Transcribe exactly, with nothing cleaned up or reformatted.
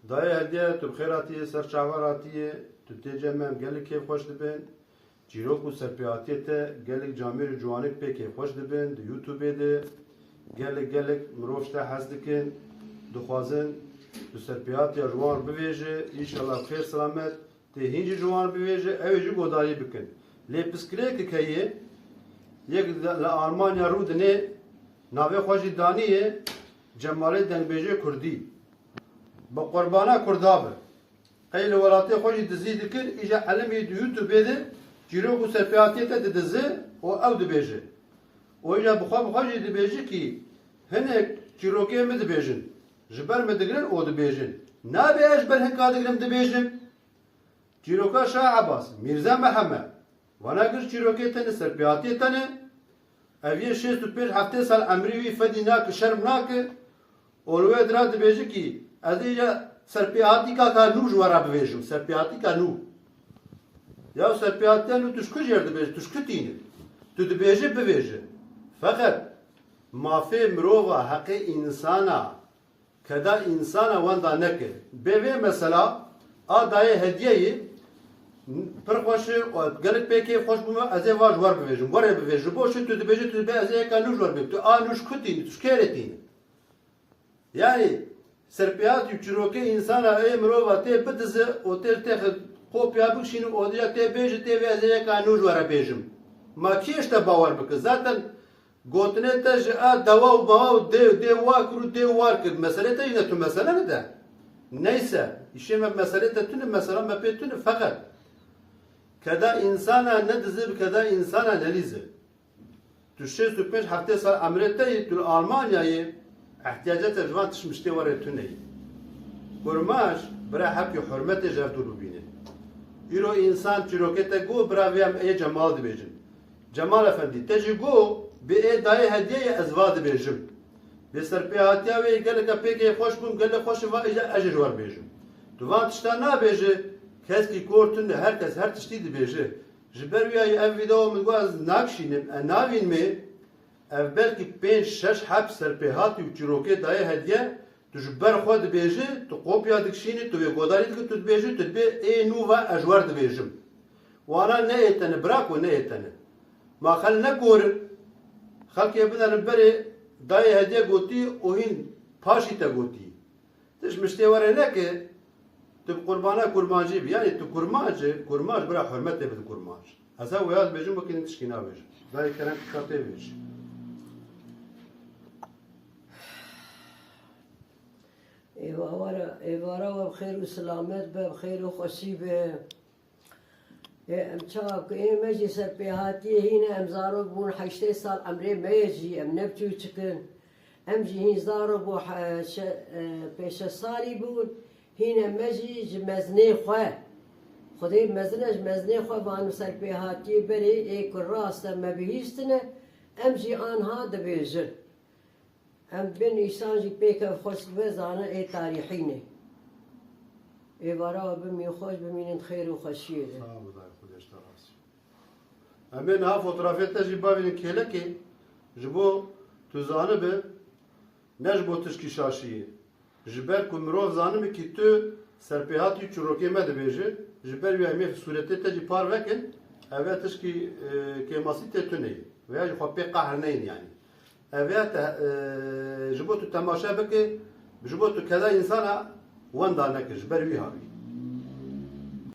Dayê Hediye, tu bi xêr hatiye, ser çavan hatiye, tu tê cem me, em gelek kêfxweş dibin. Çîrok û serpêhatiyê te gelek camêr û ciwanek pê kêfxweş dibin, di YouTubeê de gelek gelek mirov ji te hez dikin, dixwazin tu serpêhatiya ji wan bivêje, înşallah bi xêr selamet tê hîn jî ji wan bivêje, ew ê jî godarî bikin. Lê piskirêkek heye, yek li Almanya rû dinê, navê xwe jî danî ye Cemalê Dengbêjê Kurdî. Bi qurbana Kurda be. Qey li welatê xwe jî dizî dikir, îja elimî di YouTubeê de çîrok û serpêhatiyê te didize û ew dibêje. Û îja bi xwe bi xwe jî dibêje kî hinek çîrokê min dibêjin. Ji ber min digirin û dibêjin. Nabe ez ji ber hinka digirim dibêjim. Çîroka Şah Ebas, Mîrze Mihemed, vana gir çîrokê te ne, serpêhatiyê te ne. Ev yê şêst û pênc heftê sal emrî wî fedî nake, şerm nake. Û li wê dira dibêje kî ez ê ya serpêhatîka ka nû ji we re bivêjim, serpêhatîka nû. Ya serpêhatiya nû tu ji ku jêr dibêjî, tu ji ku tînî? Tu dibêjî bivêje. Feqet mafê mirova, heqê însana, keda însana wenda neke. Bê vê mesela a dayê hediyeyê pir xweş e û gelek pê kêf xweş bûme, ez ê va ji wer bivêjim. Werê bivêj. Ji bo çi tu dibêjî, tu dibê ez ê yeka nû ji wer bêm. Tu a nû ji ku tînî, tu ji kê re tînî? Yanî serpêhat û çîrokê însana ê mirova tê bidize û tê têxe kopya bikişîne û dîya tê bêje tê vê ez ê yeka nû ji we re bêjim. Ma kî ji te bawer bike? Zaten gotinê te ji a dewa û mawa û dê, dê wa kir û dê war kir. Meselê te yine tu mesele nide. Neyse, îşê me meselê te tune, mesela me pê tune feqet. Keda însana nedize bi keda însana nelîze. Tu şêst û pênc heftê sal emrê te yî, tu li Almanyayê, ihtiyaca te ji van tişt miştê werê tune yî. Kurmanc, bira hepkî hurmetê ji hev dûr bibîne. Îro însan çîrokê te got, bira vê em ê Cemal dibêjin. Cemal Efendî, te jî got, bi ê dayê hediyeyê ez va dibêjim. Bê serpêhatiya wê geleke pê kêfxweş bûm, gelek xweş e va îja ez jî ji wer bêjim. Tu van tişta nabêje, keskî kor tune, her kes her tiştî dibêje. Ji ber wî yayê ev vîdeo min got ez nakişînim, e navînmê. Ev belkî pênc şeş heb serpêhatî û çîrokê daye hediye, tu ji ber xwe dibêjî, tu kopya dikişînî, tu wê godarî dikî, tu dibêjî, tu dibê ê nû ve ez ji wer dibêjim. Wana ne ê te ne, bira ku ne ê te ne. Ma xel nekorin, xelkê binerin berê dayê hediye gotî û hîn paşî te gotî. Tu ji miştê were neke, tu bi qurbana kurmancî bî. Yanî tu kurmanc î, kurmanc bira hurmetê bide kurmanc. Ez hev wêya dibêjim, wekî din tişkî nabêjim. Dayê kerem tu şatê bêjî. Êvara, êvara we bi xêr û silamet be, bi xêr û xweşî be. Ê, em çawa ku ê me jî serpêhatiyê hîne, em zarok bûn, heştê sal emrê me ye jî, em ne biçûçik in. Em jî hîn zarok bû, he-, şe-, e, pê şeş salî bûn, hîne me jî ji mezinê xwe. Xwedê mezin e, ji mezinê xwe van serpêhatiyê berê ê ku rast e me bihîstine, em jî anha dibêjin. Em bin îsan jî pêkev xweş dibe, zane ê tarîxî ne. Êvara we bimîn xweş, bimînin xêr û xweşiyê de. Sağ ol, Xwedê ji te razî. Em ê niha fotografê te jî bavînin kêlekê, ji bo tu zanibe, ne ji bo tişkî şaşiyê. Ji ber ku mirov zanibikî tu serpêhatî çîrokê me dibêje, ji ber wî em ê sûretê te jî par vekin, ev e tişkî, e, kêmasî tê tune ye. Veya jî xwe pê qahr neyin yanî. Ev e te, e, ji bo tu temaşe bike, ji bo tu keda însana wenda neke, ji ber wî havî.